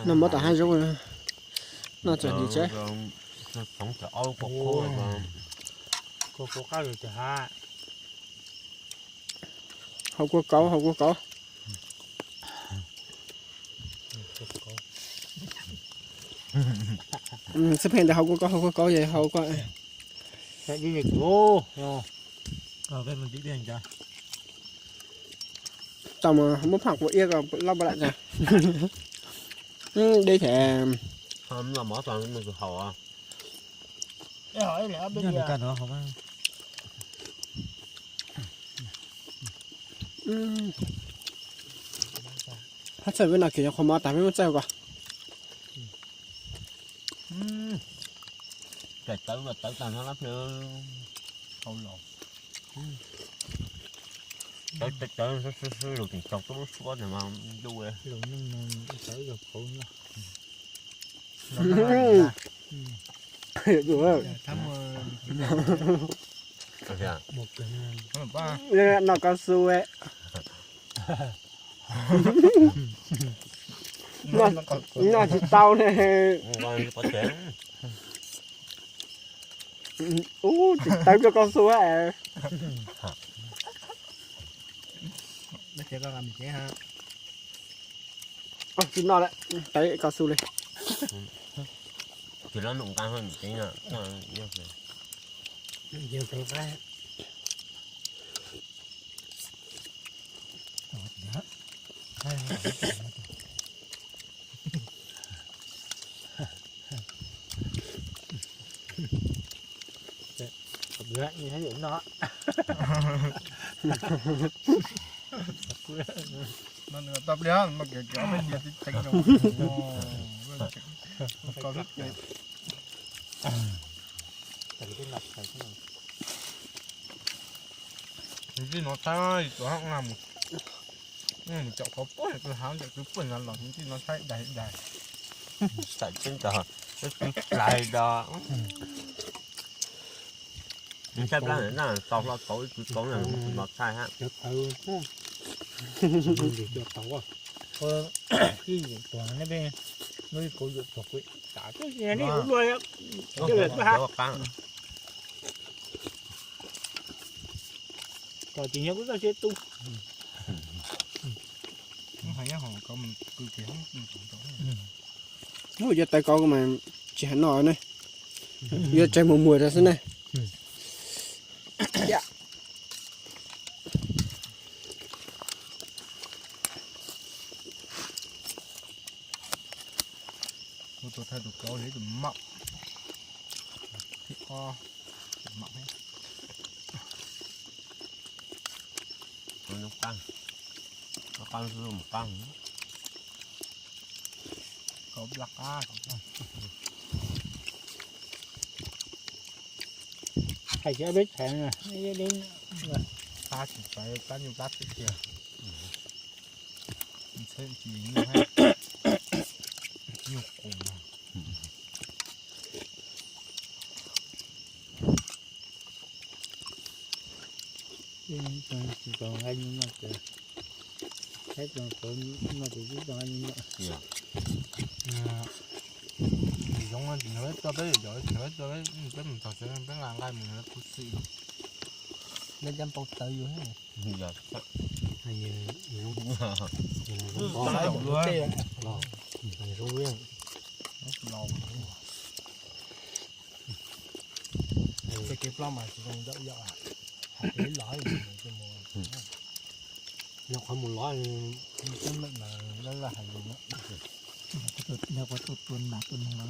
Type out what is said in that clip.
Noj mov tom hav zoov, noj txog ntsis tsev. Hau kua kauv, hau kua kauv. Xib pheej ntawd hau kua kauv, hau kua kauv es hau kua. Tau mas muab phaj quav iab ko loj npaum li cas. Deb thiab. Hab txawj peb no kiag yog qhov mov tag peb muab txawj ko. Tawv mas tawv tag no lab pliag. Tawv tawv tawv, lug tseem tsaus tub lub suab no mas ntuj. Noj cao su, noj tsis tau ne. Ub, tsis tawv rau cao su. Tsis noj lawm, tawv cao su li. Tau pliag mas kev kev peb nyias tib teev no. Tus tij no thaij tus hab mus, mus caum qhov puag tus hab ntawm kwv puag no los tus tij no thaij daig daig. Xav tseeb ntag, peb kwv plaig do. Thaij plab na, tau hlo tau ib kwv tau na, tus no thaij hab. Tom ces nyob kuj txoj sia tu. Ub, yuav tawv kauv mas tsis hais noj ne, yuav tsawg mus muag rau xwb ne. Kuv tus thaij tus kauv li tus maum, thib ob, maum thiab. Kauv nyob qab, kauv qab, kauv qab. Hais tias peb thaij na, qab tsis txawv, qab nyuj qab tiag tiag. Ntxheb tsis nyuj, nyuj qus mas. Tsis tau nqaij nyuj noj ces, saib tau kauv noj ces tsis tau nqaij nyuj noj. Zoov tsis nrog peb tuaj, peb yog tsis nrog peb tuaj, peb mus txog tsev peb nqa nqaij mus nrog peb pub xwb. Neb cab npau taws yus. Ces kev plaub mas tsis zoo ntawm yom, hais kev los yog qhov mus lov, teeb meem mas lawv hais lus na. Yog kuv tus tua nas tua noog los